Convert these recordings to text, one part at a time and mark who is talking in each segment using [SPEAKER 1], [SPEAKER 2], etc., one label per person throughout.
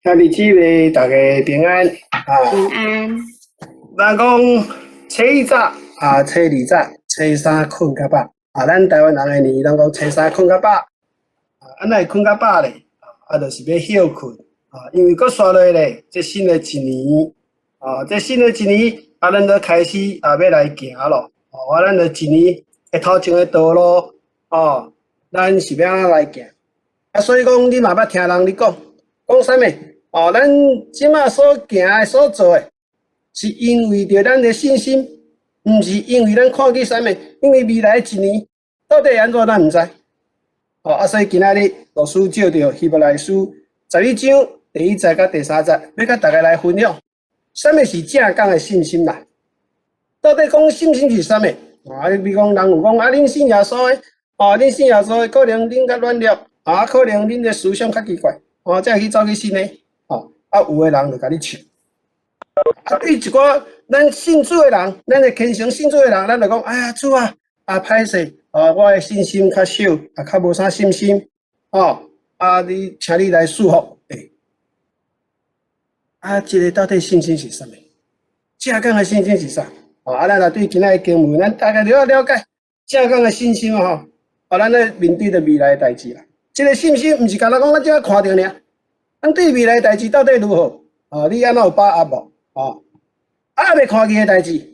[SPEAKER 1] 兄弟姊妹，大家平安啊！
[SPEAKER 2] 平安。
[SPEAKER 1] 人講初一早啊，初二早，初三睏較飽啊。咱台灣人的年，攏講初三睏較飽啊。啊，哪會睏較飽咧？啊，就是欲歇睏啊，因為閣紲落咧，這新的一年啊，這新的一年啊，咱就開始啊，欲來行咯。哦，啊，咱就一年的頭前的道路哦，咱是欲按怎來行？啊，所以講你嘛捌聽人咧講，講啥物？哦，咱這馬所行的、所做的，是因為著咱的信心，毋是因為咱看見啥物。因為未來一年到底按怎，咱毋知。哦，啊，所以今仔日老師借著希伯來書11章第1節佮第3節，欲佮大家來分享，啥物是正港的信心啦？到底講信心是啥物？啊，你比如講人有講啊，恁信耶穌的，哦，恁信耶穌的，可能恁較軟弱，啊，可能恁的思想較奇怪，哦，才會去走去信的。哦，啊，有的人就共你笑。啊，對一寡咱信主的人，咱的虔誠信主的人，咱就講，哎呀，主啊，啊，歹勢，哦，我的信心較少，啊，較無啥信心，哦，啊，你請你來賜福，欸，啊，這个到底信心是啥物？正港的信心是啥？哦，啊，咱來對今仔的經文，咱大概了了解正港的信心吼，啊，咱咧面對著未來的代誌啦。這个信心毋是干焦講咱這看著爾。咱對未來代誌到底如何？哦，你按怎有把握無？哦，啊，猶未看見的代誌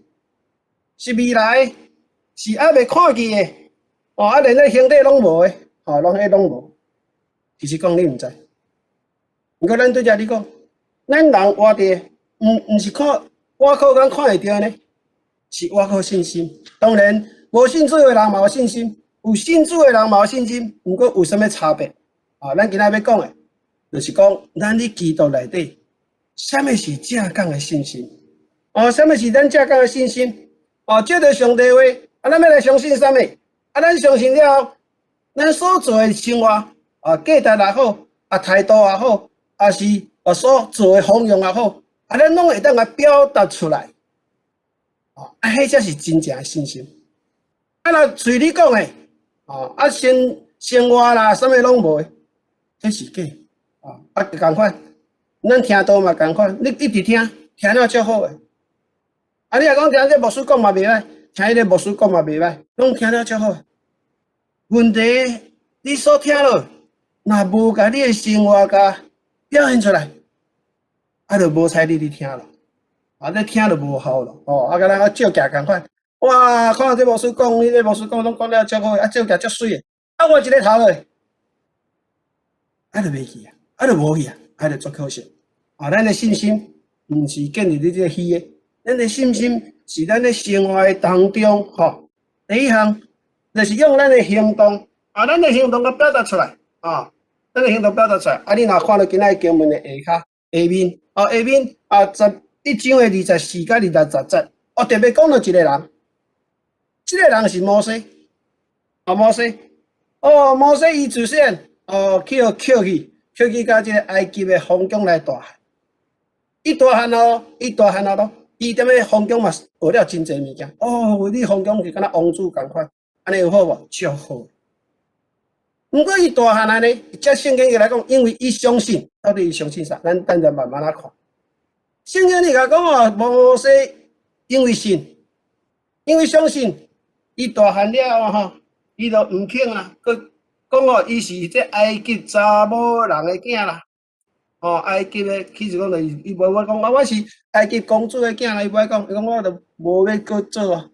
[SPEAKER 1] 是未來，是猶未看見的。哦，啊，連咧兄弟攏無的，哦，攏彼攏無。其實講你毋知。毋過咱對遮你講，咱人活佇毋是看倚靠咱看會著呢，是倚靠信心。當然，無信主的人嘛有信心，有信主的人嘛有信心。毋過有啥物差別？啊，咱今仔欲講的，就是講，咱佇基督內底，啥物是正港的信心？哦，啥物是咱正港的信心？哦，借著上帝話，啊，咱欲來相信啥物？啊，咱相信了後，咱所做的生活，啊，價值也好，啊，態度也好，抑是啊所做的方向也好，啊，咱攏會當共表達出來。哦，啊，彼才是真正的信心。啊，若喙裡講的，哦，啊，生活啦，啥物攏無的，彼是假。啊，仝款，咱聽道嘛仝款，你一直聽，聽了足好的。啊，你若講聽這牧師講嘛袂䆀，聽彼个牧師講嘛袂䆀，攏聽了足好。問題你所聽了，若無共你的生活共表現出來，啊，就無彩你咧聽咯。啊，你聽就無效咯。哦，啊，佮咱照鏡仝款，哇，看這牧師講，彼个牧師講，攏講了足好，啊，照鏡足媠的，啊，我一个頭落，啊，就袂去啊。啊，就無去啊，啊，就足可惜。啊，咱的信心毋是建立佇這个虛的，咱的信心是咱咧生活的當中，吼，第一項就是用咱的行動，啊，咱的行動共表達出來，啊，咱的行動表達出來。啊，你若看著今仔經文的下跤下面，哦，下面啊，11章的24佮26節，哦，特別講著一个人，這个人是摩西，啊，摩西，哦，摩西伊自細哦，去予抾去。抾去到這个埃及的皇宮來大漢，伊大漢哦，伊大漢啊囉，伊踮咧皇宮嘛學了真濟物件。哦，你皇宮是敢若王子仝款，按呢有好無？足好。毋過伊大漢按呢，照聖經來講，因為伊相信，到底伊相信啥？咱等陣慢慢來看。聖經裡共講哦，摩西因為信，因為相信，伊大漢了後吼，伊就毋肯啊，閣講哦，伊是這埃及查某人的囝啦，哦，埃及的，其實講就是伊無愛講啊，我是埃及公主的囝啦，伊無愛講，伊講我就無欲閣做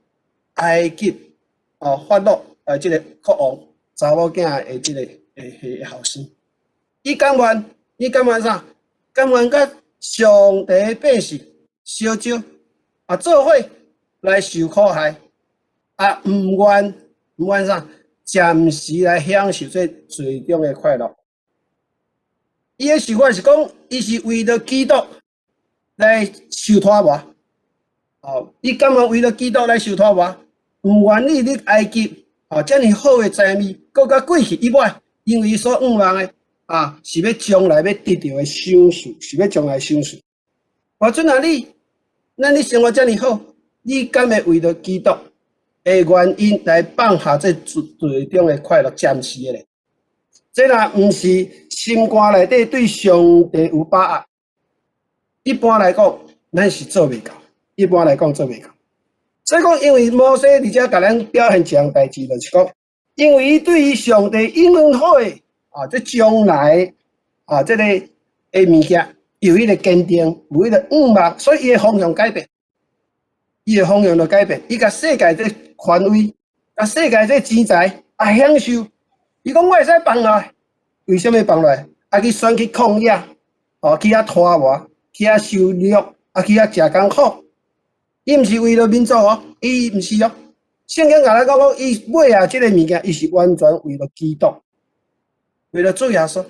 [SPEAKER 1] 埃及哦法老這个國王查某囝的這个的後生。伊甘願，伊甘願啥？甘願佮上帝百姓相招啊，做伙來受苦害，啊，毋願毋願啥？暫時來享受這罪中的快樂。伊的想法是講，伊是為著基督來受拖磨。哦，伊甘願為著基督來受拖磨，毋願意佇埃及哦，遮爾好的財物，閣較過去，伊無愛，因為伊所向望的啊，是欲將來欲得著的賞賜，是欲將來賞賜。我準啊你，咱你生活遮爾好，你敢會為著基督的原因來放下這罪中的快樂，暫時的咧？這若毋是心肝內底對上帝有把握，一般來講，咱是做袂到。一般來講做袂到。所以講，因為摩西佇遮共咱表現一項代誌，就是講，因為伊對於上帝應允好的啊，這將來啊，這個的物件有彼個堅定，有彼個向望，所以伊的方向改變，伊的方向就改變，伊共世界這權威，共世界這錢財啊享受，伊講我會使放落來，為啥物放落來？啊去選去曠野，哦去遐拖磨，去遐受辱，啊去遐食艱苦。伊毋是為了民族哦，伊毋是哦。聖經共咱講講，伊買啊這个物件，伊是完全為了基督，為了主耶穌。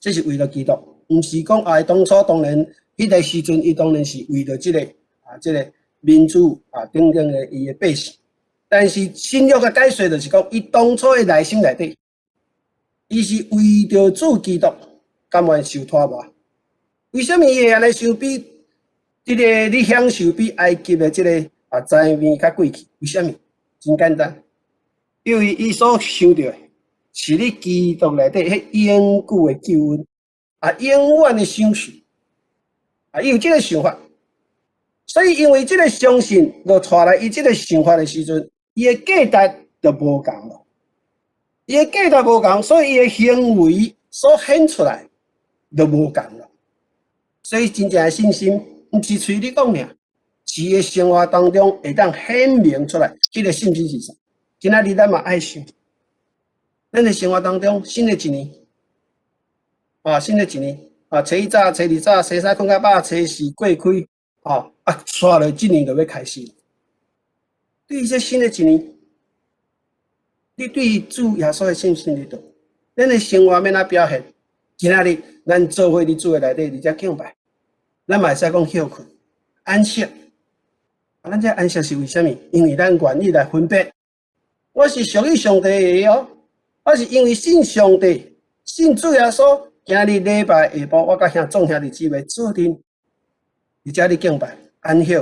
[SPEAKER 1] 這是為了基督，毋是講啊，當初當然，彼個時陣，伊當然是為了這个啊，這个民主啊等等的伊的百姓。但是新約的解說就是講，伊當初的內心內底，伊是為著主基督甘願受拖磨。為啥物伊會按呢想比這个你享受比埃及的這個啊財物較貴氣？為啥物？真簡單，因為伊所想著的是佇基督內底彼永久的救恩啊，永遠的賞賜啊，伊有這个想法，所以因為這个相信，就帶來伊這个想法的時陣，伊的價值就無仝咯。伊的價值無仝，所以伊的行為所顯出來就無仝咯。所以真正的信心，毋是喙咧講爾，是伊的生活當中會當顯明出來，彼個信心是啥？今仔日咱嘛愛想，咱的生活當中，新的一年，啊，新的一年，啊，初一早、初二早，初三睏較飽，初四過開，啊，啊，煞落這年就欲開始。對於這新的一年，你對主耶穌的信心佇佗？咱的生活欲按怎表現？今仔日咱做伙佇主的內底，佇遮敬拜，咱嘛會使講歇睏安息。啊，咱這安息是為啥物？因為咱願意來分別，我是屬於上帝的哦，我是因為信上帝、信主耶穌。今日禮拜下晡，我佮兄眾兄弟姊妹做陣，佇遮咧敬拜安息。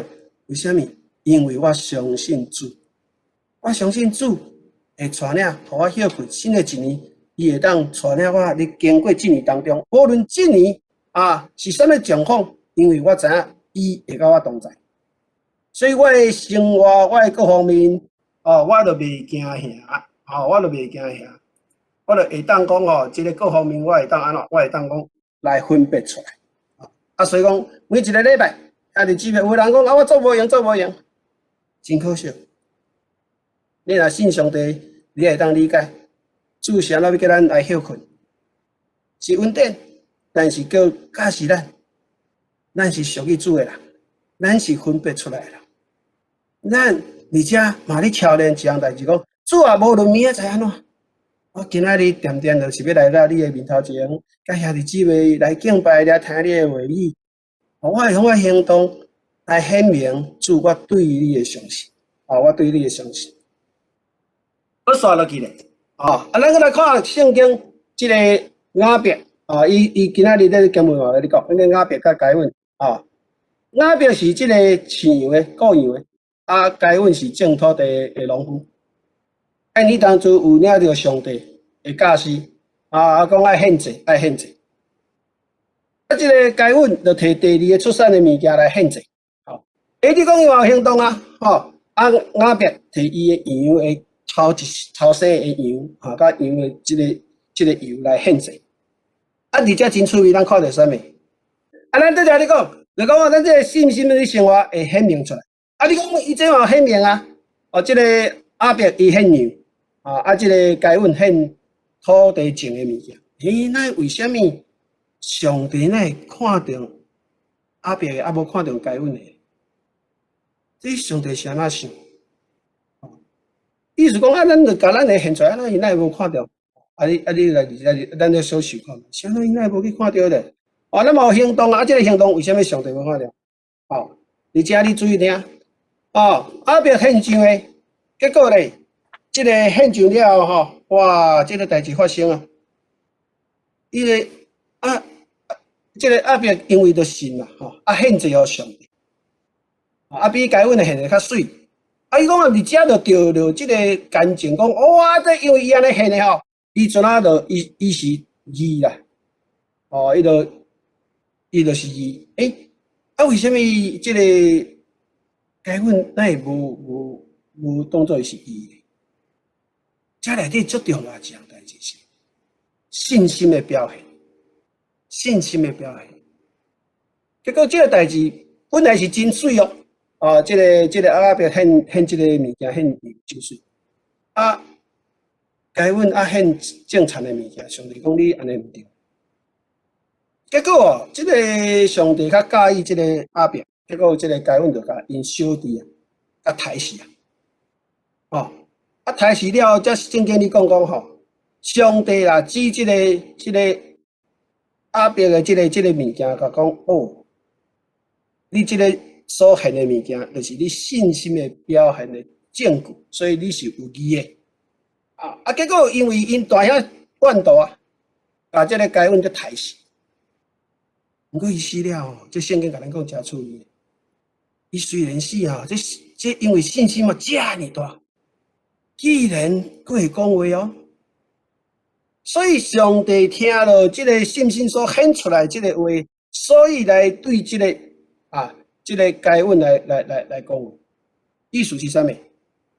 [SPEAKER 1] 為啥物？因為我相信主，我相信主會帶領，予我歇睏。新的一年，伊會當帶領我佇經過這年當中，無論這年啊是啥物狀況，因為我知影伊會佮我同在，所以我的生活，我的各方面，哦，我就袂驚嚇，哦，我就袂驚嚇，我就會當講哦，這个各方面我會當按怎，我會當講來分別出來。啊，所以講每一个禮拜，兄弟姊妹，有人講啊，我做無閒，做無閒，真可惜。你若信上帝，你會當理解，主是按怎欲叫咱來歇睏，是恩典，但是叫教示咱，咱是屬於主的人，咱是分別出來的人。咱而且嘛咧操練一項代誌，講主啊，無論明仔載按怎，我今仔日恬恬就是欲來到你的面頭前，佮兄弟姊妹來敬拜，來聽你的話語。我會用我行動來顯明主我對你的相信，啊，我對你的相信。我煞落去咧，啊，啊，咱閣來看聖經這个雅伯，啊，伊伊今仔日咧經文話共你講，那个雅伯佮該隱，啊，雅伯是這个飼羊的、顧羊的，啊，該隱是種土地的農夫。啊，伊當初有領著上帝的教示，啊，講愛獻祭，愛獻祭。啊，這个該隱就提第二个出產的物件來獻祭，吼。欸，你講伊嘛有行動啊，吼，啊，雅伯提伊的羊的頭一頭生的羊，哈，佮羊的這个這个油來獻祭。啊，佇遮真趣味，咱看著啥物？啊，咱拄才咧講，就講咱這个信心的生活會顯明出來。啊，你講伊這嘛顯明啊？哦，這个亞伯伊獻羊，啊，啊，這个該隱獻土地種的物件。欸，那為啥物上帝哪會看著亞伯的，啊無看著該隱的？這上帝是按怎想？意思講啊，咱就共咱的獻出來，啊，伊哪會無看著？啊你啊你來來，咱咧小想看，啥物伊哪會無去看著咧？哦，咱嘛有行動啊，這个行動為啥物上帝無看著？哦，佇遮你注意聽，哦，亞伯獻上的，結果咧，這个獻上了後吼，哇，這个代誌發生啊！伊个啊，這个亞伯因為著信嘛，吼，啊獻祭予上帝，啊比該隱的獻的較媠。啊，伊講啊，佇遮就著著這个感情，講哇，這因為伊按呢獻的吼，伊陣仔就伊伊是義啦，哦，伊就伊就是義。欸，啊，為啥物這個該隱咱會無無無當做伊是義呢？這內底足重要一項代誌是信心的表現，信心的表現。結果這個代誌本來是真媠哦，啊，這個這個亞伯獻獻這個物件獻真媠，啊，該隱啊獻正常的物件，上帝講你按呢毋對。結果哦，這個上帝較佮意這個亞伯，結果這個該隱就共𪜶小弟啊，共刣死啊，哦，啊刣死了後，才聖經裡講講吼，上帝啊指這個這個亞伯的這個這個物件，共講哦，你這個所獻的物件，就是你信心的表現的證據，所以你是有義的。啊啊！結果因為𪜶大兄怨妒啊，共這個該隱就刣死。毋過伊死了後，這聖經共咱講誠趣味。伊雖然死吼，這這因為信心嘛遮爾大，居然閣會講話哦。所以上帝聽著這個信心所顯出來這個話，所以來對這個啊，這個該隱來來來來講話。意思是啥物？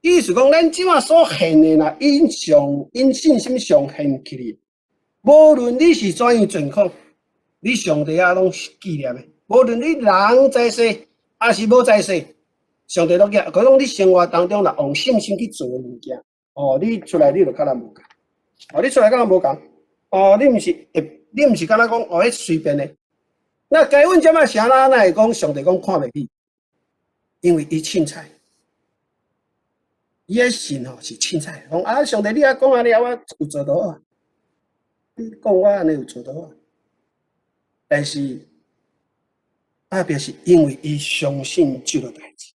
[SPEAKER 1] 意思講，咱這馬所獻的若𪜶上𪜶信心上獻起來，無論你是怎樣狀況，你上帝也攏紀念的。無論你人在世，抑是無在世，上帝攏記。閣講你生活當中若用信心去做的物件，哦，你出來你就佮人無仝。哦，你出來佮人無仝。哦，你毋是會，你毋是敢若講哦，彼隨便的。那該隱這馬啥啦？哪會講上帝講看袂起？因為伊凊彩。伊的信吼是凊彩，講啊，上帝你啊講按呢啊，我有做到啊。你講我按呢有做到啊。但是亞伯是因為伊相信這個代誌，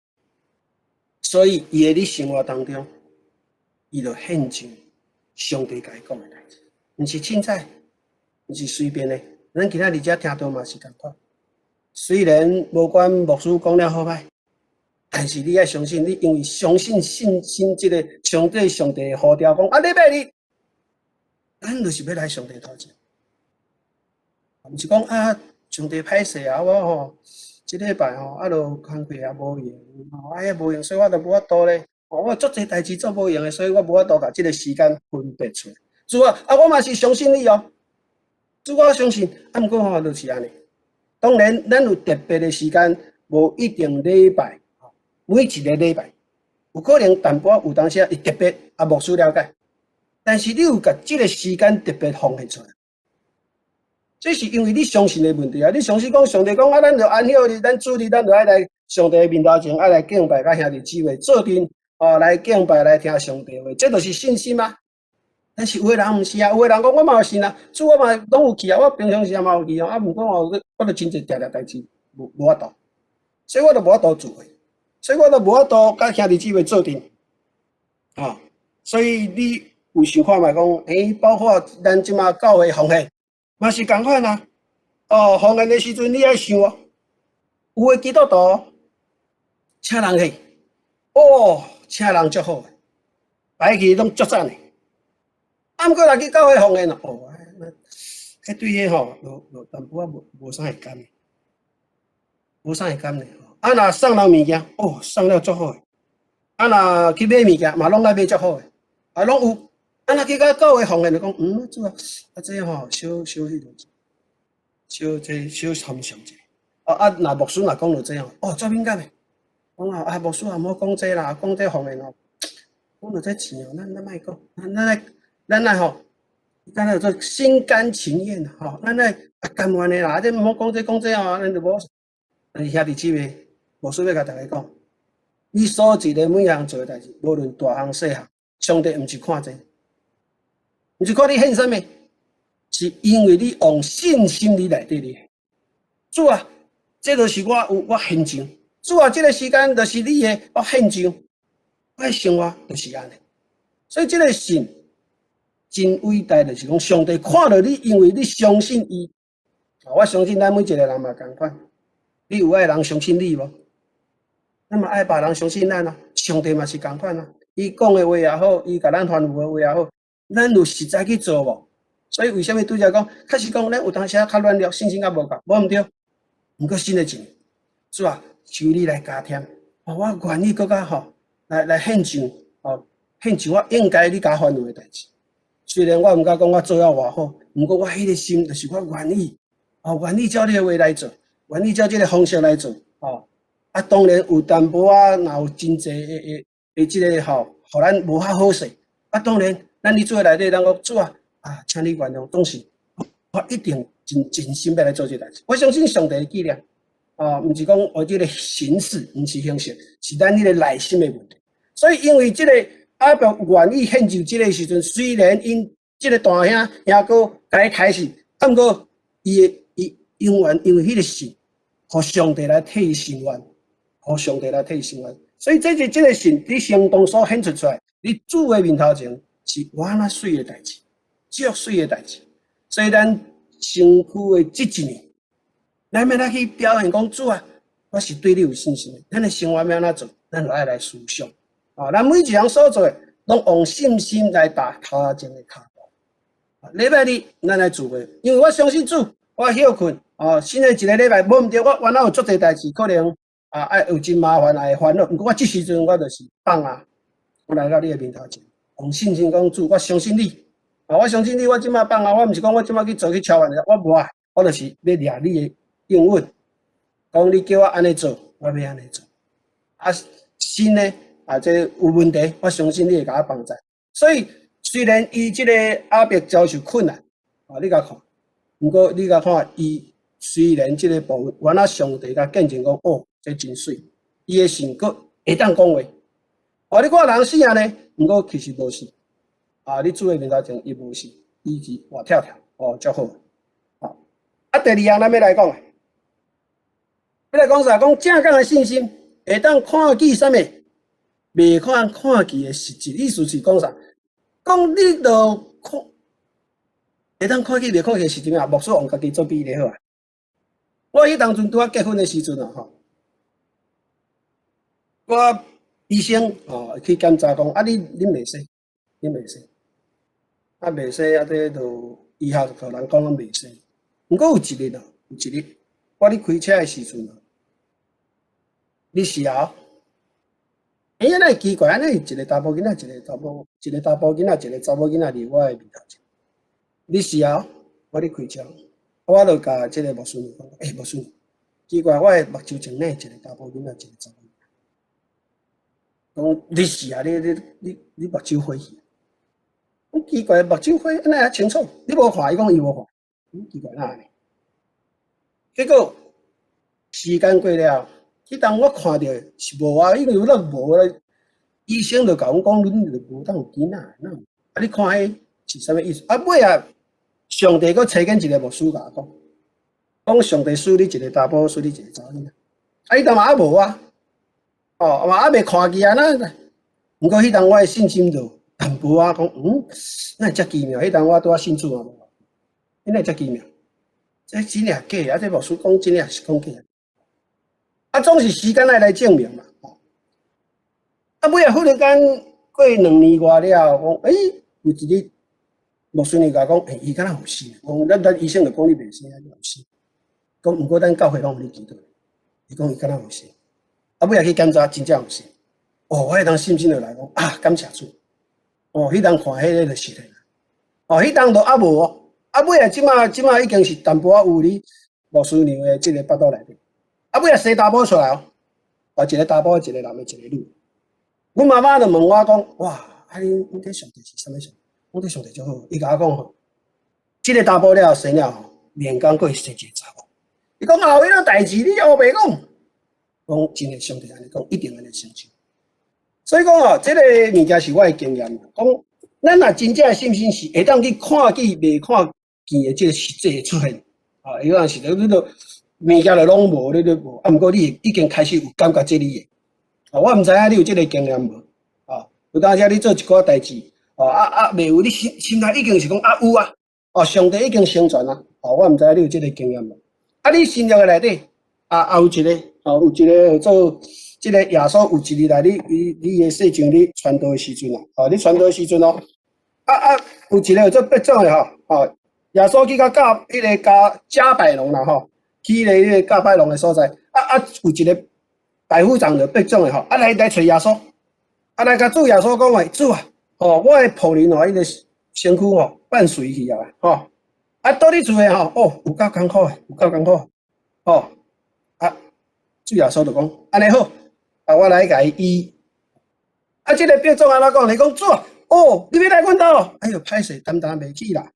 [SPEAKER 1] 所以伊會佇生活當中，伊就獻上上帝共伊講的代誌，毋是凊彩，毋是隨便的。咱今仔日遮聽道嘛是仝款，雖然無管牧師講了好歹，但是你愛相信，你因為相信信心這個上帝上帝的呼召，講啊禮拜日，咱就是欲來上帝頭前，毋是講啊上帝歹勢啊，我吼這禮拜吼啊著工課也無閒，吼啊遐無閒，所以我著無法度咧。哦，我足濟代誌做無閒的，所以我無法度共這個時間分別出來。主啊，啊我嘛是相信你哦，主我相信，啊毋過吼就是按呢。當然，咱有特別的時間，無一定禮拜。每一個禮拜，有可能淡薄仔有當時會特別啊，牧師了解。但是你有共這個時間特別奉獻出來，這是因為你相信的問題啊！你相信講上帝講啊，咱就安息日，咱主日，咱就愛來上帝面頭前，愛來敬拜，佮兄弟姊妹做陣哦，來敬拜，來聽上帝話，這就是信心啊！但是有的人毋是啊，有的人講我嘛有信啊，主我嘛攏有去啊，我平常時嘛有去啊，啊毋過我我著真濟定定代誌無無法度，所以我著無法度聚會。所以我都無法度佮兄弟姊妹做陣，啊！所以你有想看覓講，欸，包括咱這馬教會奉獻，嘛是仝款啊！哦，奉獻的時陣你愛想哦，有的基督徒請人去，哦，請人足好，擺去攏足讚的。啊，毋過若去教會奉獻哦，彼對彼吼，無無淡薄仔無無啥會甘，無啥會甘咧。啊，若送人物件，哦，送了足好的。啊，若去買物件，嘛攏愛買足好的，啊，攏有。啊，若去共教會奉獻就講，嗯，主啊，啊，這吼小小彼落，小這小參詳者。哦，啊，若牧師若講著這吼，哦，足敏感的。講啊，啊，牧師啊，毋好講這啦，講這奉獻哦，講著這錢哦，咱咱莫講，咱愛咱愛吼，敢若做心甘情願吼，咱愛啊甘願的啦，這毋好講這講這哦，咱就無。但是兄弟姊妹，牧師欲共大家講，你所做的每項做的代誌，無論大項細項，上帝毋是看這，毋是看你獻啥物，是因為你用信心佇內底咧。主啊，這就是我有我獻上。主啊，這個時間就是你的，我獻上，我的生活就是按呢。所以這個信真偉大，就是講上帝看著你，因為你相信伊。我相信咱每一個人嘛仝款。你有愛人相信你無？咱嘛愛別人相信咱啊。上帝嘛是仝款啊。伊講的話也好，伊共咱吩咐的話也好。咱有實在去做無？所以為啥物拄才講，確實講咱有當時較軟弱，信心較無夠，無毋對。毋過新的一年，主啊，求你來加添，哦，我願意閣較吼，來獻上，哦，獻上我應該你共我吩咐的代誌。雖然我毋敢講我做了偌好，毋過我彼个心就是我願意，哦，願意照你的話來做，願意照這个方式來做，哦。啊，當然有淡薄仔，若有真濟的的的這个吼，予咱無較好勢。啊，當然，咱佇主的內底，咱講主啊，啊，請你原諒，總是我一定盡盡心欲來做這代誌。我相信上帝會紀念，哦，毋是講為這个形式，毋是形式，是咱彼个內心的問題。所以，因為這个亞伯願意獻上這个時陣，雖然𪜶這个大兄兄哥共伊刣死，啊，毋過伊的伊永遠因為彼个信，予上帝來替伊伸冤，予上帝來替伊伸冤。所以，這是這个信佇行動所顯出出來，佇主的面頭前是偌那媠的代誌，足媠的代誌。所以，咱身軀的這一年，咱欲來去表現講主啊，我是對你有信心的。咱的生活欲按怎做，咱就愛來思想。啊，咱每一項所做的，攏用信心來踏頭前的跤步。禮拜日咱來聚會，因為我相信主，我歇睏。哦，新的一个禮拜無毋對，我原來有足濟代誌，可能啊愛有真麻煩，會煩惱。毋過我這時陣我就是放啊，我來到你的面頭前，用信心講主，我相信你。啊，我相信你，我這馬放啊，我毋是講我這馬去做去超越的，我無愛，我就是欲掠你的應允，講你叫我按呢做，我欲按呢做。啊，新的啊，這有問題，我相信你會共我幫助。所以雖然伊這个亞伯遭受困難，啊，你共看，毋過你共看，伊雖然這个部分，原來上帝共見證講，哦，這真媠，伊的信閣會當講話。哦，你看人死按呢，毋過其實無死。啊，佇主的面頭前伊無死，伊是活跳跳，哦，足好。啊，第二項咱欲來講，欲來講啥？講正港的信心會當看見啥物？袂看看見的實質，意思是講啥？講你著看，會當看見袂看見實質啊？牧師用家己做比例好啊。我彼當陣拄仔結婚的時陣啊，吼，我醫生哦去檢查講，啊你恁袂生，恁袂生，啊袂生啊，這就醫學就人講攏袂生。毋過有一日啊，有一日，我咧開車的時陣啊，你時候，欸，哪會奇怪，按呢一個查埔囡仔，一個查某，一個查埔囡仔，一個查某囡仔佇我的面頭前。你時候，我咧開車，我就共這个牧師講，欸，牧師，奇怪，我的目睭前呢，一個查埔囡仔，一個查某囡仔。講你是啊，你目睭花去。講奇怪，目睭花，哪會遮清楚？你無看，伊講伊無看。奇怪哪按呢？結果時間過了，彼當我看著是無啊，因為我無啊。醫生就共阮講，恁就無當有囡仔，哪有？啊，你看彼是啥物意思？啊，尾仔上帝閣差遣一個牧師共我講，講上帝賜你一個查埔，賜你一個查某囡仔。啊，彼當嘛猶無啊，哦，嘛猶未看見啊，那。毋過彼當我的信心就淡薄仔講，嗯，哪會遮奇妙？彼當我拄仔信主啊，哪會遮奇妙？這真抑假？啊，這牧師講真抑是講假？啊，總是時間愛來證明嘛。啊，尾仔忽然間過2年外了，講，欸，有一日牧師娘共我講，欸，伊敢若有生？講咱醫生就講你袂生，你有生。講毋過咱教會攏有咧祈禱。伊講伊敢若有生。啊，尾仔去檢查，真正有生。哦，我彼當信心就來講，啊，感謝主。哦，彼當看彼个就實現。哦，彼當就猶無哦。啊，尾仔這馬已經是淡薄仔有佇牧師娘的這个腹肚內底。啊，尾仔生查某出來哦，哦，一個查埔，一個男的，一個女。阮媽媽就問我講，哇，啊恁恁這上帝是啥物上帝？我這上帝足好，伊共我講吼，這个查埔了生了吼，免工閣會生一个查某。伊講後彼個代誌你烏白講，講真的上帝按呢講，一定按呢成就。所以講哦，這个物件是我的經驗，講咱若真正的信心是會當去看見袂看見的這个實際的出現。啊，有陣時你都物件就攏無，你都無，啊，毋過你已經開始有感覺這裡的。啊，我毋知影你有這个經驗無？啊，有當時你做一寡代誌，哦啊啊，未有，你心心內已經是講啊有啊，哦，上帝已經成全啊，哦，我毋知影你有這个經驗無？啊，你新約的內底啊，有一个，哦，有一个做這个耶穌有一日來你你你的世上你傳道的時陣啊，哦，你傳道的時陣哦，啊啊，有一个做百種的吼，吼，耶穌去到加彼個加迦百農啦吼，去彼個迦百農的所在，啊啊，有一個百夫長就百種的吼，啊來來揣耶穌，啊來共主耶穌講話，主啊，吼，我的僕人吼，伊個身軀吼半死去啊，吼，啊蹛佇厝的吼，哦，有夠艱苦的，有夠艱苦，吼，啊，主耶穌就講，按呢好，啊我來共伊醫，啊這個百總按怎講？伊講主啊，哦，你欲來阮兜？哎喲，歹勢，擔當袂起啦！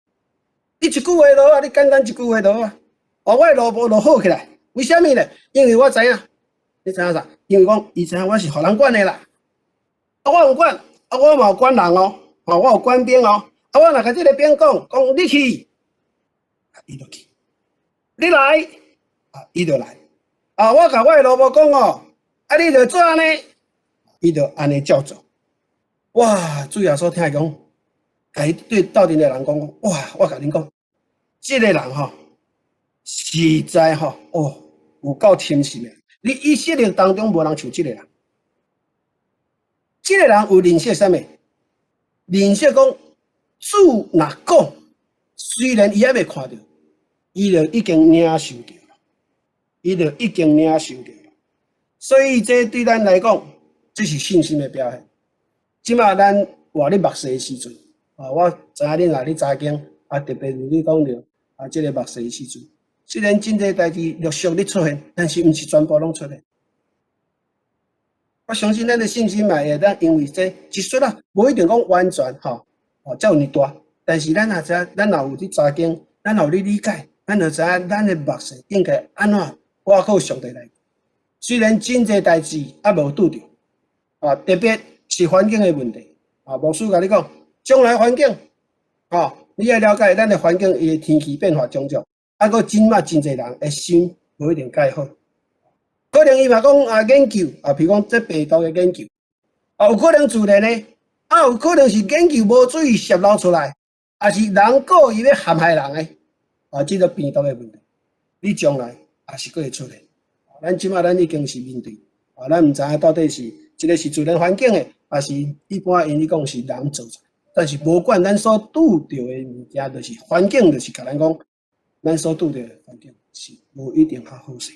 [SPEAKER 1] 你一句話就好啊，你簡單一句話就好啊。哦，我的奴僕就好起來。為啥物呢？因為我知影，你知影啥？因為講伊知影我是予人管的啦。啊，我有管，啊，我嘛有管人哦，哦，我有管兵哦。啊，我若共這個兵講，講你去，伊就去；你來，啊，伊就來。啊，我共我的奴僕講哦，啊，你就做按呢，伊就按呢照做。哇！主耶穌聽伊講，共伊對鬥陣的人講，哇！我共恁講，這個人吼，實在吼，哦，有夠深信的。佇以色列當中無人像這個人。這個人有認識啥物？認識講主若講，雖然伊猶未看著，伊就已經領受著了，伊就已經領受著了。所以這對咱來講，這是信心的表現。這馬咱活咧末世的時陣，啊，我知影恁若咧查經，啊，特別是你講著啊，這個末世的時陣，雖然真濟代誌陸續咧出現，但是毋是全部攏出現。我相信咱的信心嘛會當因為這一說啦，無一定講完全吼，哦，遮爾大，但是咱若知影，咱若有去查經，咱若有咧理解，咱就知影咱的末世應該按怎倚靠上帝來。雖然真濟代誌猶無拄著，啊，特別是環境的問題，啊，牧師共你講，將來環境，哦，你愛了解咱的環境，伊的天氣變化種種，啊，閣這馬真濟人的心無一定蓋好，可能伊嘛講啊研究啊，比如講這病毒的研究，啊，有可能自然的，啊，有可能是研究無注意洩露出來，抑是人故意欲陷害人的，啊，這個病毒的問題，你將來也是閣會出現。咱這馬咱已經是面對，啊，咱毋知影到底是這個是自然環境的，抑是一般𪜶咧講是人造成，但是無管咱所拄著的物件，就是環境，就是共咱講，咱所拄著的環境是無一定較好勢。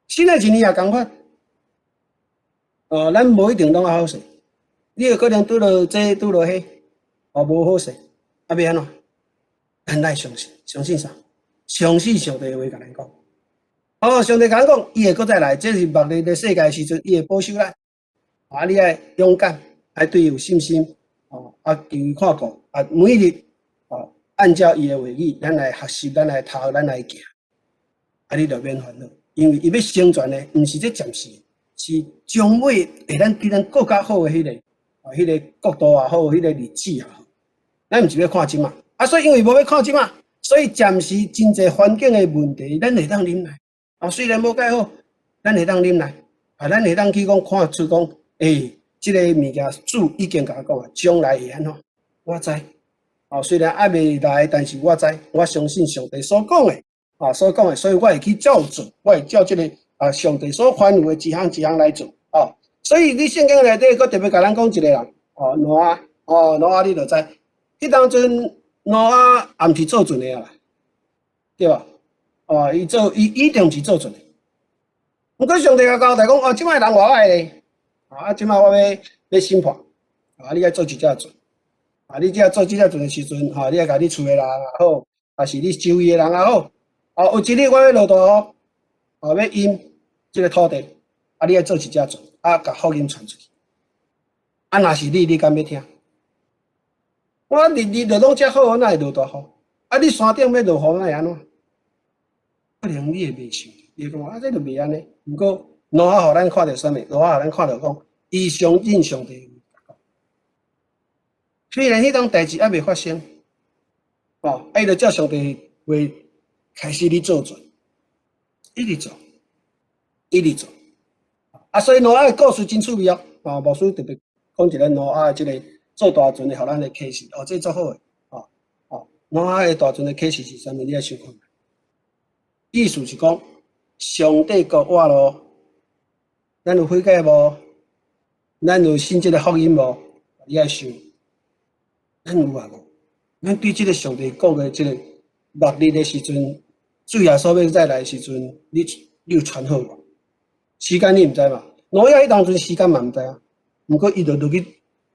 [SPEAKER 1] 新的一年也仝款，哦，咱無一定攏較好勢，你有可能拄著這拄著彼，哦，無好勢，啊，欲按怎？咱愛相信，相信啥？相信上帝的話共咱講。哦，上帝共咱講，伊會閣再來，這是末日的世界時陣，伊會保守咱。啊，你愛勇敢，愛對伊有信心，哦，啊，求伊看顧，啊，每日，哦，按照伊的話語，咱來學習，咱來讀，咱來行，啊，你就免煩惱，因為伊欲成全的，毋是這暫時，是將尾會咱對咱閣較好的彼個，啊，彼個國度也好，彼個日子也好，咱毋是欲看這馬，啊，所以因為無欲看這馬，所以暫時真濟環境的問題，咱會當忍耐，啊，雖然無蓋好，咱會當忍耐，啊，咱會當去講看出講。欸，這個物件主已經共我講啊，將來會按怎？我知。哦，雖然猶未來，但是我知，我相信上帝所講的，啊，所講的，所以我會去照做，我會照這個啊，上帝所吩咐的一項一項來做。哦，所以佇聖經內底，閣特別共咱講一個人，哦，挪亞，哦，挪亞你就知，彼當陣挪亞也毋是做船的啊，對吧？哦，伊做伊一定是做船的。毋過上帝共交代講，哦，這擺人偌愛咧。啊！這擺我欲欲審判，啊！你愛做一隻船，啊！你這做這隻船的時陣，吼，你愛共你厝的人也好，抑是你周圍的人也好，哦，有一日我欲落大雨，哦，欲淹這個土地，啊！你愛做一隻船，啊，共福音傳出去。啊，若是你，你敢欲聽？我日日就攏遮好，哪會落大雨？啊，你山頂欲落雨，哪會按怎？可能你會袂想，你會講啊，這就袂按呢。毋過挪亞予咱看著啥物？挪亞予咱看著講，伊相信上帝。雖然彼種代誌猶未發生，哦，啊，伊就照上帝話開始咧做船，一直做，一直做。啊，所以挪亞的故事真趣味哦。哦，牧師特別講一個挪亞的這個做大船的，予咱的啟示。哦，這足好的。哦哦，挪亞的大船的啟示是啥物？你愛想看。意思是講，上帝國活囉，咱有悔改無？咱有信這個福音無？你愛想。咱有啊無？咱對這个上帝講的這个末日的時陣，主耶穌欲再來的時陣，你有傳好無？時間你毋知嘛？挪亞彼當陣時間嘛毋知啊。毋過伊就落去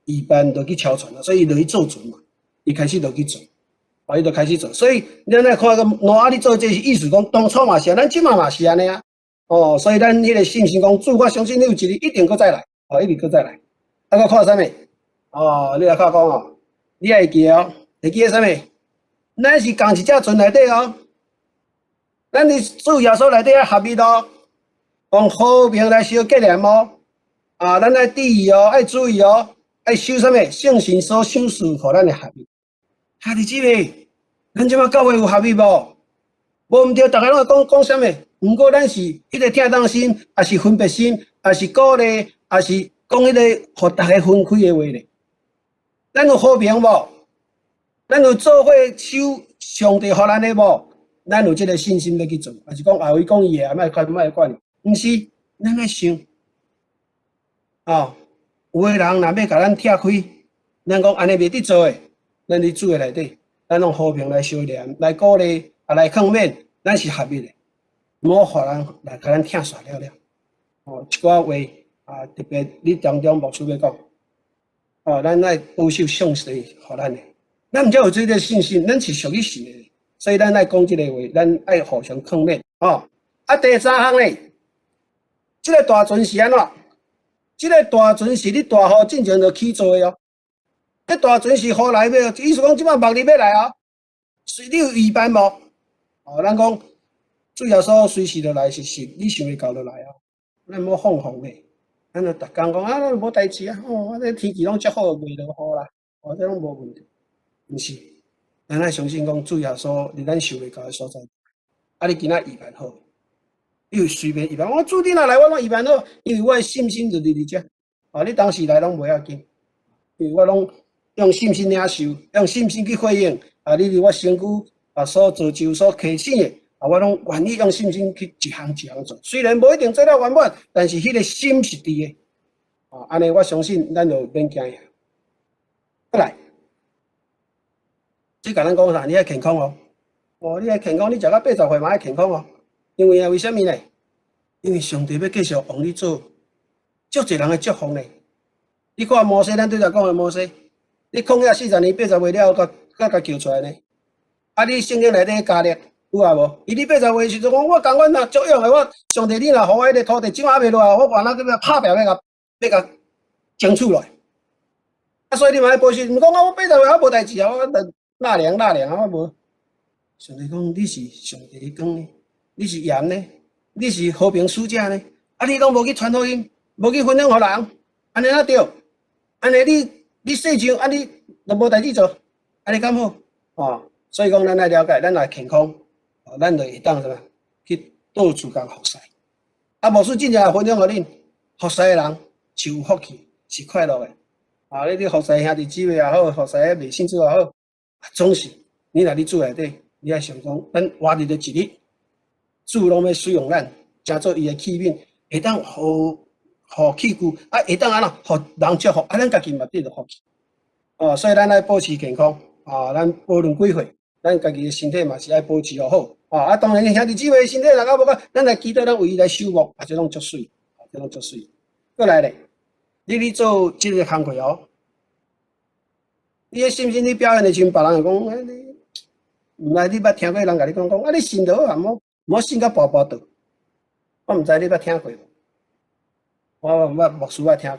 [SPEAKER 1] 預辦，落去敲船啊，所以伊落去做船嘛。伊開始落去做，啊，伊就開始做。所以咱來看個挪亞咧做這是意思講，當初嘛是按呢，咱這馬嘛是按呢啊。哦，所以咱彼个信心講，主，我相信你有一日一定閣再來，哦，一定閣再來。啊，閣看啥物？哦，你來看講哦，你愛記哦，會記得啥物？咱是仝一隻船內底哦，咱佇主耶穌內底合一哦，用和平來相結連哦。啊，咱愛注意哦，愛注意哦，愛守啥物？聖神所賞賜予咱的合一。兄弟姊妹，咱這馬教會有合一無？無毋對，逐家攏會講講啥物？毋過咱是彼个疼痛心，抑是分別心，抑是鼓勵，抑是講彼个予逐家分開的話咧？咱有和平無？咱有做伙守上帝予咱的無？咱有這个信心欲去做，抑是講啊，伊講伊的，莫管莫管伊？毋是，咱愛想，哦，有的人若欲共咱拆開，咱講按呢袂得做的，咱佇主的內底，咱用和平來相連，來鼓勵，啊來勸勉，咱是合一的，毋好予人來共咱拆散了了。哦，一寡話啊，特別你當中牧師欲講，哦，咱愛保守上帝予咱的，咱毋才有這个信心，咱是屬於神的，所以咱愛講這个話，咱愛互相勸勉，哦。啊，第三項咧，這个大船是按怎？這个大船是咧大雨進前就起造的哦。這大船是雨來欲，意思講這擺末日欲來哦。你有預備無？哦，咱講主耶穌隨時就來，是是，你想袂到就來哦。咱莫放放咧，咱就逐工講啊，無代誌啊，哦，這天氣攏遮好，袂落雨啦，哦，這攏無問題。毋是，咱愛相信講主耶穌佇咱想袂到的所在，啊，你今仔預備好，你有隨便預備。我主你若來，我攏預備好，因為我的信心就佇佇遮。啊，你當時來攏袂要緊，因為我攏用信心領受，用信心去回應。啊，你佇我身軀啊所造就、所提醒的，啊，我攏願意用信心去一項一項做。雖然無一定做了圓滿，但是彼个心是佇的。啊，按呢我相信咱就免驚。過來，這共咱講啥？你愛健康哦。哦，你愛健康，你食到80歲嘛愛健康哦。因為啊，為啥物呢？因為上帝欲繼續用你做，足濟人的祝福呢。你看摩西，咱拄才講的摩西，佇曠野40年80歲了後，閣閣共叫出來呢。啊，你聖經內底迦勒有啊無？伊佇八十歲時陣講，我甘願啊，足勇的，我上帝你若予我彼个土地，這擺猶未落來，我原來閣欲拍拚欲共欲共爭取落來。啊，所以你嘛愛保守，毋講啊，我八十歲我無代誌啊，我納涼納涼啊，我無。上帝講你是上帝的光呢，你是鹽呢，你是和平使者呢，啊，你攏無去傳福音，無去分享予人，按呢哪對？按呢你你世上啊，你都無代誌做，按呢敢好？哦，所以講咱愛了解，咱若健康，哦，咱就會當啥物去到處共服侍。啊，牧師真正分享予恁，服侍的人是有福氣，是快樂的。啊，你佇服侍兄弟姊妹也好，服侍彼未信主也好，總是你若佇主內底，你愛想講，咱活佇這一日，主攏欲使用咱，成做伊的器皿，會當予予器具，啊，會當按怎，予人祝福，啊，咱家己嘛得著福氣。哦，所以咱愛保持健康，啊，咱無論幾歲，咱家己的身體嘛是愛保持好。啊，啊，當然兄弟姊妹身體若較無好，咱來祈禱，咱為伊來守護，啊，這攏足媠，這攏足媠。過來咧，你咧做這个工課哦，你的信心你表現的時陣，別人會講，欸，你，毋知你捌聽過人共你講講，啊，你信就好啊，莫莫信甲跋跋倒。我毋知你捌聽過無？我我牧師捌聽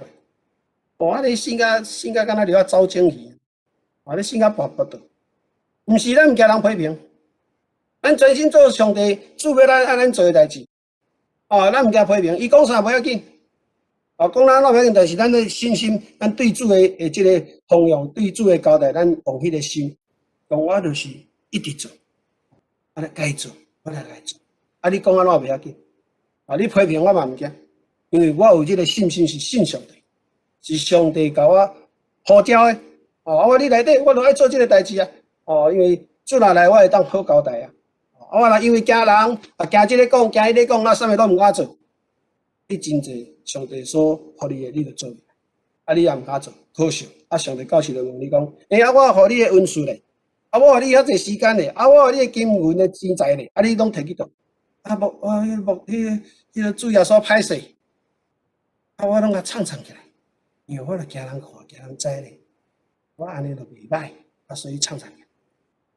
[SPEAKER 1] 過。哦，啊，你信甲信甲敢若著愛走精去，啊，你信甲跋跋倒。毋是咱毋驚人批評，咱專心做上帝主欲咱按咱做的代誌。哦，咱毋驚批評，伊講啥無要緊。哦，講咱怎無要緊，但是咱的信心，咱對主的的這个方向，對主的交代，咱用彼个心，講我就是一直做，啊，該做，我來來做。啊，你講按怎袂要緊，啊，你批評我嘛毋驚，因為我有這个信心是信上帝，是上帝共我呼召的。哦，我佇內底，我就愛做這个代誌啊。哦，因為主若來，我會當好交代啊。我若因為驚人，啊驚這个講，驚彼个講，那啥物攏毋敢做。你真濟上帝所予你的，你就做。啊，你也毋敢做，可惜。啊，上帝到時就問你講，欸，啊，我予你的恩賜咧，啊，我予你遐濟時間咧，啊，我予你的金銀的錢財咧，啊，你攏提去佗？啊，無，啊，無，彼個主耶穌歹勢，啊，我攏共藏藏起來，因為我著驚人看，驚人知咧，我按呢就袂歹，啊，所以藏藏起來。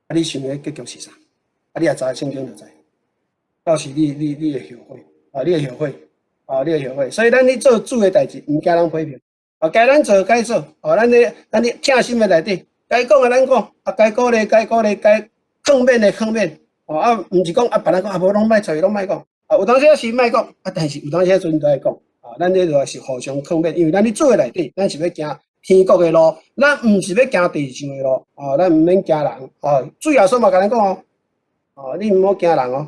[SPEAKER 1] 啊，你想的結局是啥？啊，你若知聖經就知，到時你會後悔，啊，你會後悔，啊，你會後悔。所以咱咧做主的代誌，毋驚人批評，啊，該咱做該做，哦，咱咧疼心的內底，該講的咱講，啊，該鼓勵該鼓勵，該勸勉的勸勉，哦，啊，毋是講啊，別人講啊，無攏莫揣，攏莫講，啊，有當時是莫講，啊，但是有當時陣都愛講，啊，咱這就是互相勸勉，因為咱咧主的內底，咱是欲行天國的路，咱毋是欲行地上的路，哦，咱毋免驚人，哦，主耶穌嘛共咱講哦，哦，你毋好驚人哦，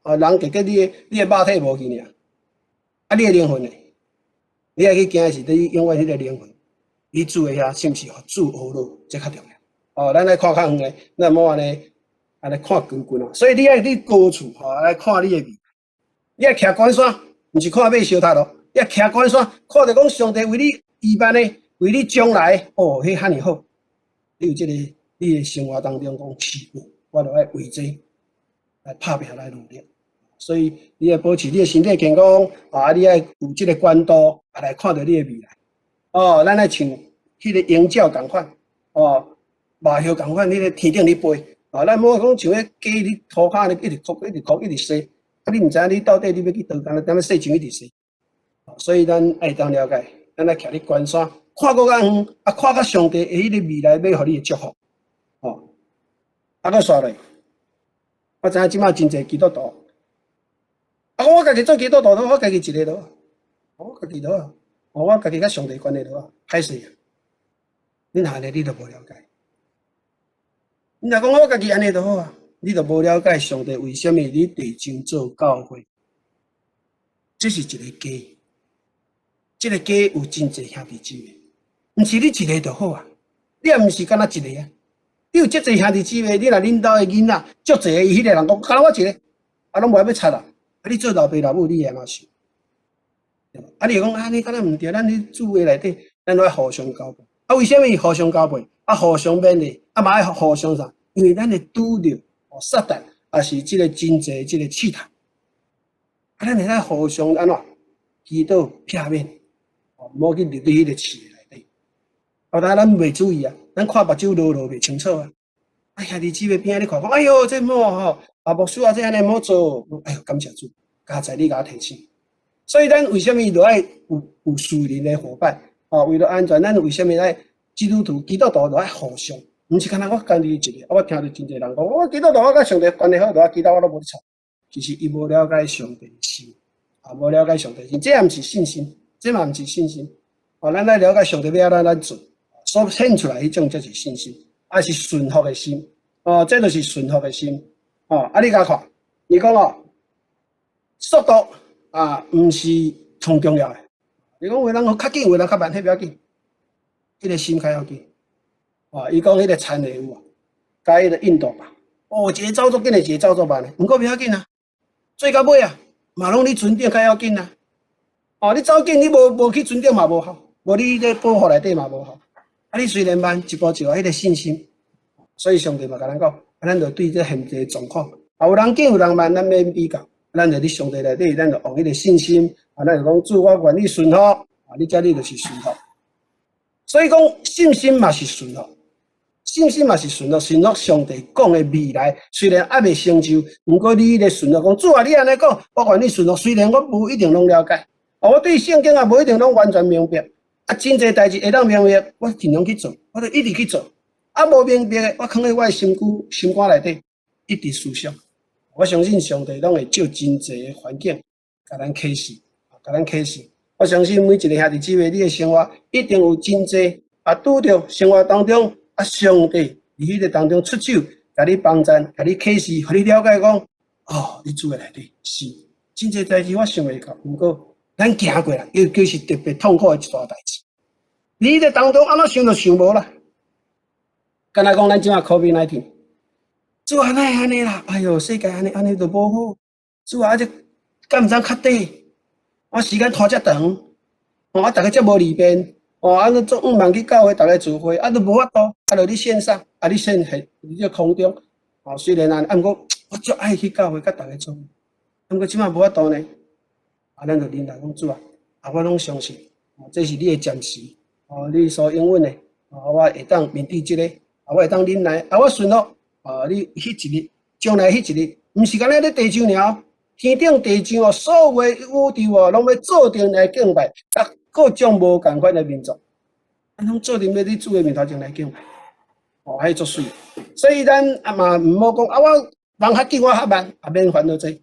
[SPEAKER 1] 哦，人結果你的肉體無去爾，啊，你的靈魂呢？你愛去驚的是你永遠彼個靈魂，你主的遐是毋是予主呵咾？這較重要。哦，咱來看較遠的，咱莫按呢看近近啊。所以你愛佇高處吼來看你的未來，你愛徛懸山，毋是看馬燒塔咯，你愛徛懸山，看著講上帝為你預辦的，為你將來哦，彼遐爾好。你有這個，你的生活當中講是，我著愛為這來拍拚來努力。所以你愛保持你的身體健康，啊，你愛有這個觀度，啊，來看著你的未來。哦，咱愛像彼個鷹鳥仝款，哦，麻鴞仝款，彼個天頂咧飛。啊，咱莫講像彼雞佇塗跤咧，一直哭，一直哭，一直踅。啊，你毋知影你到底你欲去佗佗，踮咧世上一直踅。所以咱愛當了解，咱愛徛佇懸山，看閣較遠，啊，看較上帝的彼個未來欲予你的祝福。哦，啊，閣煞落，我知影這馬真濟基督徒。啊！我家己做基督徒，我家己一个就好，我家己就好，我家己佮上帝關係就好，歹勢啊！你若按呢，你就無了解。你若講我家己按呢就好啊，你就無了解上帝為啥物佇地上做教會。這是一個家，這個家有真濟兄弟姊妹，毋是你一个就好啊。你也毋是干焦一个啊，你有遮濟兄弟姊妹，你若恁兜的囡仔足濟个，伊彼個人講，干焦我一个，啊，攏無愛欲插啦。啊！你做老爸老母，你會按怎想？啊！你會講啊，你敢若毋對，咱佇主的內底，咱攏愛互相交陪。啊，為啥物互相交陪？啊，互相勉勵，啊嘛愛互相啥？因為咱會拄著哦，撒旦，也是這個真濟這個試探。啊，咱會使互相按怎祈禱避免，哦，毋好去入佇彼個試的內底。啊，但咱袂注意啊，咱看目睭落落袂清楚啊。啊，兄弟姊妹邊仔咧看講，哎喲，這毋好吼，啊，牧師啊，這按呢毋好做。哎喲，感謝主，佳哉你共我提醒。所以咱為啥物著愛有屬靈的夥伴？哦，為了安全，咱為啥物愛基督徒、基督徒著愛互相？毋是干焦我家己一个。啊，我聽著真濟人講，我基督徒我佮上帝關係好，著啊，其他我攏無咧睬。其實伊無了解上帝的心，啊，無了解上帝心，這也毋是信心，這嘛毋是信心。哦，咱愛了解上帝欲按怎咱做，所顯出來彼種才是信心。啊，是順服的心，哦，這就是順服的心，哦，啊，你共看，伊講哦，速度啊，毋是上重要的。你講有人較緊，有人較慢，彼不要緊，彼個心較要緊。哦，伊講彼個田螺有無？佮彼個印度耙，哦，一个走足緊的，一個走足慢的，毋過不要緊啊，做到尾啊，嘛攏佇船頂較要緊啊。哦，你走緊，你無去船頂嘛無效，無你咧保護內底嘛無效。啊！你雖然慢，一步一步彼個信心，所以上帝嘛共咱講，啊，咱就對這現際狀況，啊，有人緊有人慢，咱免比較，咱就佇上帝內底，咱就用彼個信心，啊，咱就講主，我願意順服，啊，你這你就是順服。所以講信心嘛是順服，信心嘛是順服，順服上帝講的未來，雖然猶未成就，毋過你彼個順服講主啊，你按呢講，我願意順服。雖然我無一定攏了解，啊，我對聖經也無一定攏完全明白。啊，真濟代誌會當明白，我盡量去做，我就一直去做。啊，無明白的，我囥佇我的心肝心肝內底，一直思想。我相信上帝攏會照真濟的環境，共咱啟示，共咱啟示。我相信每一个兄弟姊妹，你的生活一定有真濟啊，拄著生活當中啊，上帝佇彼個當中出手，共你幫贊，共你啟示，予你了解講，哦，佇主的內底是真濟代誌，我想袂到，毋過咱行過啦，尤其是特別痛苦的一段代誌。你佇當中按怎想都想無啦，敢若講咱這馬 COVID-19，主啊，哪會按呢啦？哎喲，世界按呢按呢都無好。主啊，這敢毋知較短？我時間拖遮長，哦，啊，逐家遮無利便，哦，啊，你做毋茫去教會逐个聚會，啊，都無法度，啊，就你線上，啊，你線下，你這空中，哦，雖然按呢，啊，毋過我足愛去教會佮逐个做，毋過這擺無法度呢，啊，咱就忍耐講主啊，啊，我攏相信，哦，這是你的暫時，哦，你所應允的，哦，我會當面對這个，啊，我會當忍耐，啊，我順服，哦，你彼一日，將來彼一日，毋是干焦咧地上爾，天頂地上哦，所有的宇宙哦，攏欲做陣來敬拜，啊，各種無仝款的民族，咱攏做陣欲佇主的面頭前來敬拜，哦，彼足媠。所以咱啊嘛毋好講啊，我人較緊，我較慢，啊免煩惱這。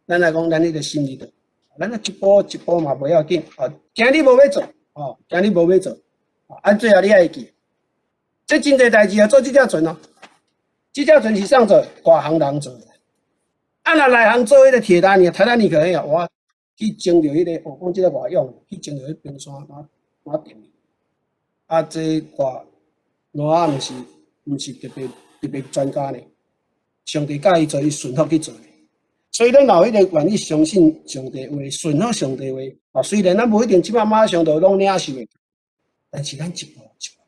[SPEAKER 1] 咱來講，咱彼个心意度，咱啊一步一步嘛袂要緊，哦，今日無欲做，哦，今日無欲做，啊，最後你愛記，這真濟代誌啊，做這隻船哦，這隻船是啥做？外行人做的。啊，若內行做彼个鐵達尼，鐵達尼克彼個，我去爭著彼个，哦，講這个外用，去爭著彼冰山，哪哪定。啊，這外挪亞毋是特別特別專家呢，上帝教伊做，伊順服去做。所以咱若有彼个願意相信上帝話，順服上帝話，啊，雖然咱無一定這擺馬上就攏領受的，但是咱一步一步，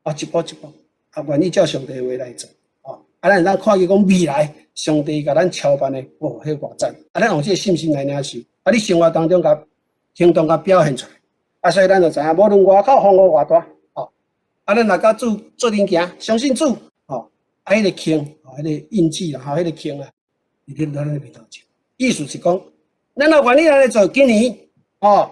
[SPEAKER 1] 啊，一步一步，啊，願意照上帝話來做，啊，啊，咱會當看見講未來上帝共咱操辦的，哦，彼偌讚，啊，咱用這个信心來領受，啊，你生活當中共行動共表現出來，啊，所以咱就知影，無論外口風雨偌大，哦，啊，咱若佮主做陣行，相信主，哦，啊，彼个坑，哦，彼个印記啦，吼，彼个坑啊，佇咧咱的面頭前。意思是講，咱若願意按呢做，今年，哦，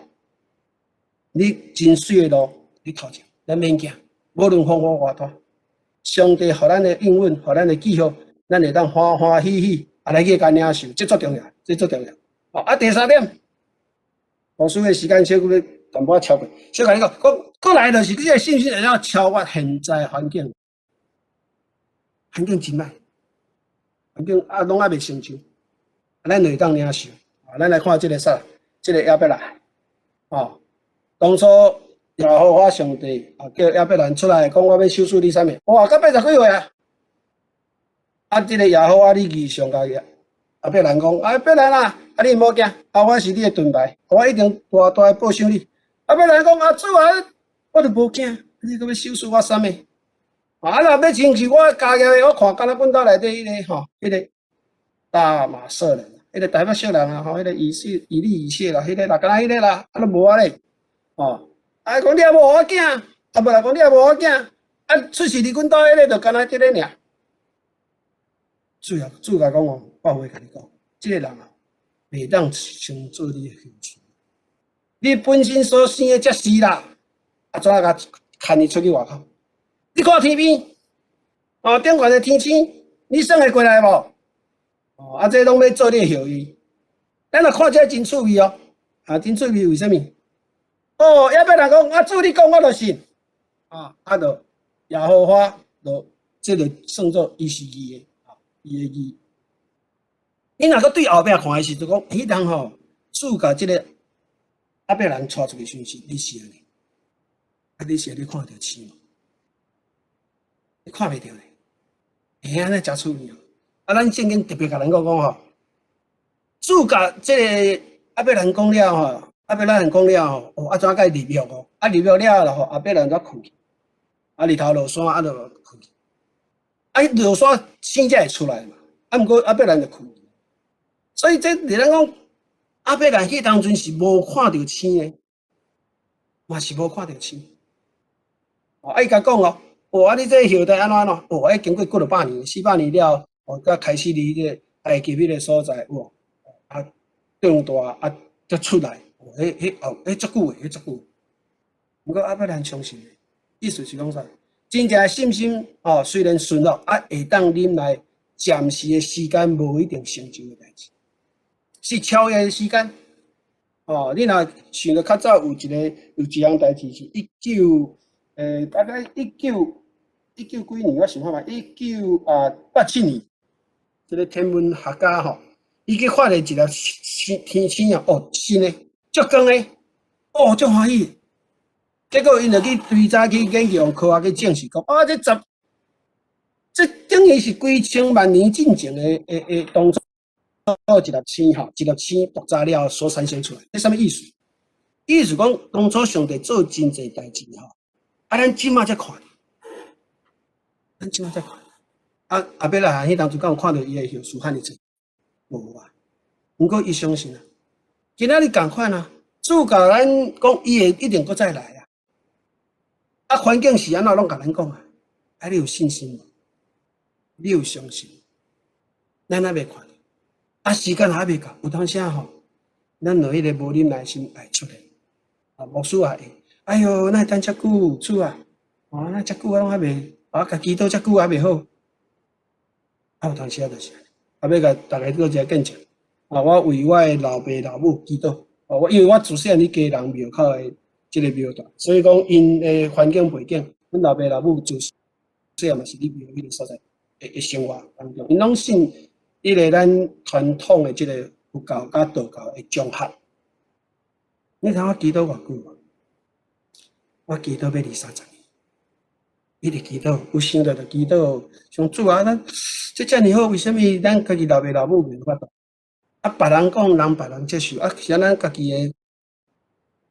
[SPEAKER 1] 你真媠的路，你頭前，咱免驚，無論風雨偌大，上帝予咱的應允，予咱的記號，咱會當歡歡喜喜啊來去共領受，這足重要，這足重要。哦，啊，第三點，牧師的時間小可淡薄仔超過，小共你講，講過來就是你這个信心會當超越現在環境，環境真歹，環境啊攏猶未成就，啊，咱就會當領受。啊，咱來看這个啥，這个亞伯蘭，哦，當初耶和華上帝啊叫亞伯蘭出來講，我欲賞賜你啥物？哇，到80幾歲啊！啊，這个耶和華你異象共亞伯蘭講，啊，伯蘭啊，啊你毋好驚，啊我是你的盾牌，我一定大大的報賞你。亞伯蘭講，啊主啊，我就無驚，你閣欲賞賜我啥物？啊，若欲親像我家業的，我看敢若阮兜內底彼个吼，彼个大馬色人，彼个大馬色人啊，吼，彼个以色以利以謝啦，彼个啦，敢若彼个啦，啊，都無啊咧，哦，啊講你也無予我囝，啊無啦講你也無予我囝，啊出世佇阮兜彼個就敢若這个爾。主啊，主共講哦，我有話共你講，這個人啊，袂當稱做你的後嗣。你本身所生的才是啦，啊怎啊共牽伊出去外口？你看天邊，哦，頂懸的天星，你算會過來無？哦，啊，這攏欲做你的後裔。咱若看這真趣味哦，啊，真趣味，為啥物？哦，亞伯蘭講，啊，主你講我就信。啊，啊，就耶和華就這个算做伊是義的，啊，伊的義。你若閣對後壁看的時陣講，彼當吼，主共這个亞伯蘭帶出去時陣，你是按呢？啊，你是按呢看著星無？你看袂著咧，會按呢誠趣味哦。啊，咱聖經特別共咱講講吼，主共這个亞伯蘭講了吼，亞伯蘭講了吼，哦，啊怎共伊立約哦？啊立約了後，予亞伯蘭才睏去，啊日頭落山，啊就睏去，啊落山星才會出來嘛。啊毋過亞伯蘭就睏去，所以這佇咱講亞伯蘭彼當陣是無看著星的，嘛是無看著星。哦，啊伊共講哦。哦，啊！你這個後代按怎按怎？哦，啊，經過幾落百年，400年了，哦，才開始佇這個埃及彼個所在，有啊，長大啊，才出來。哦，彼彼後，彼足久的，彼足久。毋過亞伯蘭相信的，意思是講啥？真正的信心哦，雖然順服啊，會當忍耐暫時的時間，無一定成就的代誌，是超越的時間。哦，你若想著較早有一個有一項代誌是一九，大概一九幾年，我想看覓，1987年，這个天文學家吼，伊去發現一粒星天星啊，哦，新的，足光的，哦，足歡喜。結果𪜶就去追查去研究，用科學去證實講，啊，這等於是幾千萬年進前的當初一粒星吼，一粒星爆炸了所產生出來，這啥物意思？意思講，當初上帝做真濟代誌吼，啊，咱這馬才看，咱這馬才看。啊，亞伯拉罕彼當陣敢有看著伊的後嗣遐爾濟？無啊。毋過伊相信啊。今仔日仝款啊，主共咱講，伊會一定閣再來啊。啊，環境是按怎攏共咱講啊。啊，你有信心無？你有相信？咱猶未看著，啊，時間猶未到，有當時仔吼，咱就彼个無忍耐心會出來。啊，牧師也會，哎喲，哪會等遮久，主啊，哦，哪遮久我攏猶未，我共祈禱遮久猶未好。啊，有當時仔就是按呢，啊，欲共大家做一个見證。啊，我為我的老爸老母祈禱。哦，我因為我自細漢佇基隆廟口的這个廟大，所以講𪜶的環境背景，阮老爸老母自細漢嘛是佇廟彼个所在的生活當中，𪜶攏信彼个咱傳統的這个佛教佮道教的綜合。你知我祈禱偌久無？我祈禱欲二三十年，一直祈禱，有想著就祈禱。像主啊，咱這遮爾好，為啥物咱家己老爸老母袂有法度？啊，別人講人別人接受，啊，是咱家己的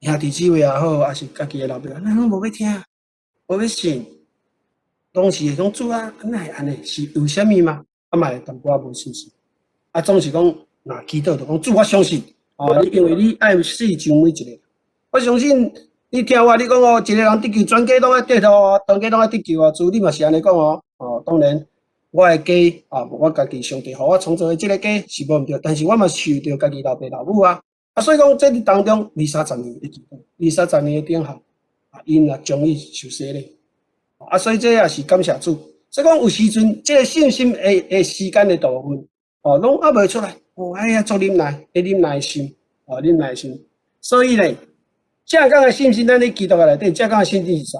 [SPEAKER 1] 兄弟姊妹也好，抑是家己的老爸，咱攏無欲聽，無欲信，攏是會講主啊，哪會按呢？是為啥物嗎？啊嘛會淡薄仔無信心。啊，總是講若祈禱就講主，我相信。哦，你因為你愛死像每一個，我相信你聽我，你講哦，一個人得救，全家攏愛得救哦，全家攏愛得救哦。主你嘛是按呢講哦，哦，當然我的家啊，我家己上帝予我創造的這个家是無毋對，但是我嘛受著家己老爸老母啊，啊，所以講這當中二三十年的祈禱，二三十年的等候，啊，𪜶也終於受洗禮，啊，所以這也是感謝主。所以講有時陣這个信心的時間的部分，哦，攏猶未出來。哦，哎呀，足忍耐，的忍耐心，哦，忍耐心。所以咧，正港的信心，咱佇基督教內底，正港的信心是啥？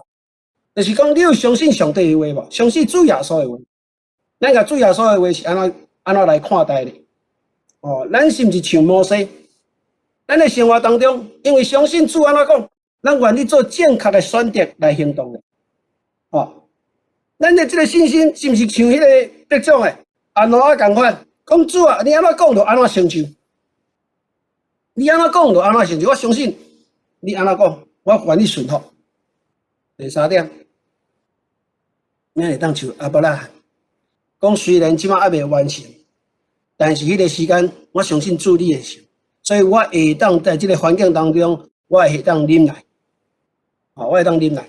[SPEAKER 1] 就是講你有相信上帝的話無？相信主耶穌的話。咱共主耶穌的話是按怎按怎來看待的？哦，咱是毋是像摩西？咱的生活當中，因為相信主按怎講，咱願意做正確的選擇來行動的。哦，咱的這个信心是毋是像彼个得獎的？啊，挪亞仝款，講主啊，你按怎講就按怎成就。你按怎講就按怎成就，我相信你按怎講，我願意順服。第三點，咱會當像亞伯拉罕講，雖然這馬猶未完成，但是彼个時間，我相信主你會成，所以我會當在這个環境當中，我會當忍耐，哦，我會當忍耐。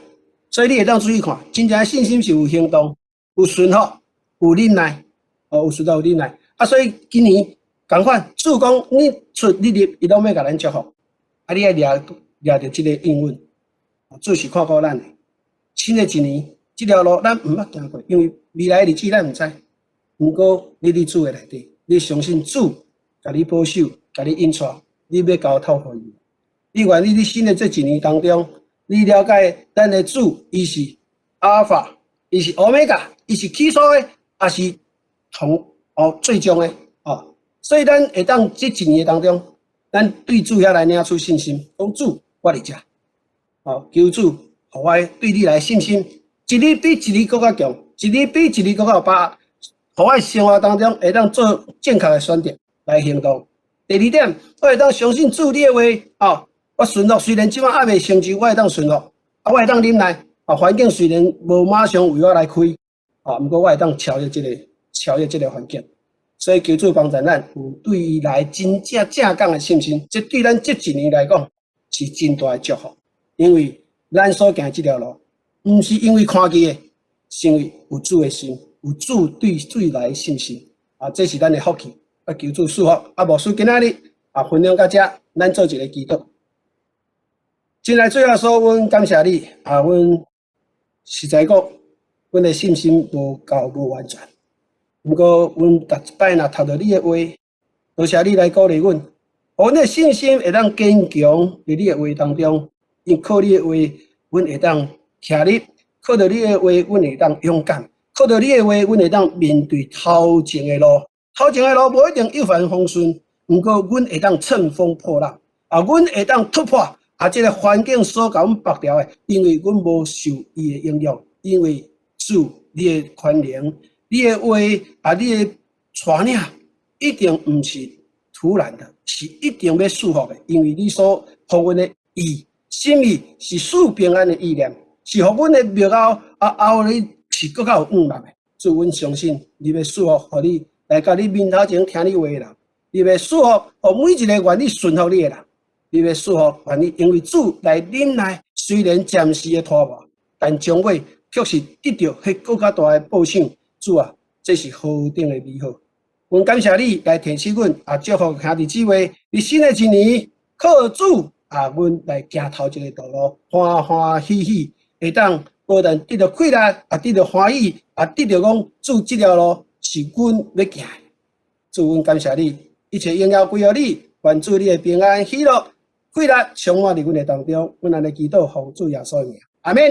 [SPEAKER 1] 所以你會當注意看，真正的信心是有行動、有順服、有忍耐，哦，有順服有忍耐。啊，所以今年仝款，主講你出你入，伊攏欲共咱祝福。啊，你愛掠掠著這个應允，主是看顧咱的。新的一年，這條路咱毋捌行過，因為未來的日子咱毋知。毋過你佇主的內底，你相信主，共你保守，共你引帶，你欲交託予伊。你願意佇新的這一年當中，你了解咱的主，伊是阿爾法，伊是歐米伽，伊是起初的，也是同哦最終的哦。所以咱會當這一年當中，咱對主遐來領取信心，講主，我佇遮，哦，求主予我對你來信心，一日比一日閣較強，一日比一日閣較有把握，予我生活當中會當做正確的選擇來行動。第二點，我會當相信主你的話，哦，我順服，雖然這馬猶未成就，我會當順服，啊，我會當忍耐，啊，環境雖然無馬上為我來開，啊，毋過我會當超越這个環境。所以求主幫助咱有對伊來真正正港的信心，這對咱這一年來講是真大的祝福。因為咱所行這條路，毋是因為看見的，是因為有主的心，有主對對來的信心。啊，這是咱的福氣。啊，求主賜福。啊，牧師今仔日啊，分享到這，咱做一个祈禱。親愛主耶穌，阮感謝你。啊，阮實在講，阮的信心無夠無完全。毋過，阮逐一擺若讀著你的話，多謝你來鼓勵阮，予阮的信心會當堅強佇你的話當中，因靠你的話，阮會當徛立；靠著你的話，阮會當勇敢；靠著你的話，阮會當面對頭前的路。頭前的路無一定一帆風順，毋過阮會當乘風破浪。啊，阮會當突破啊！這个環境所共阮縛牢的，因為阮無受伊的影響，因為主你的權能。你的話啊，你的帶領一定毋是突然的，是一定欲賜福的，因為你所予阮的意，心意是賜平安的意念，是予阮的幕後啊後日是閣較有盼望的。主，阮相信你欲賜福予你來到你面頭前聽你話的人，你欲賜福予每一个願意順服你的人，你欲賜福願意因為主來忍耐，雖然暫時的拖磨，但終尾卻是得著彼閣較大的報賞。主啊，這是何等的美好！阮感謝你來提醒阮，也祝福兄弟姊妹，佇新的一年靠主啊，阮來行頭前的道路，歡歡喜喜，會當無但得著快樂，也得著歡喜，也得著講主這條路是阮欲行的。主，阮感謝你，一切榮耀歸予你，願主你的平安、喜樂、快樂充滿佇阮的當中。阮按呢祈禱，奉主耶穌的名，阿們。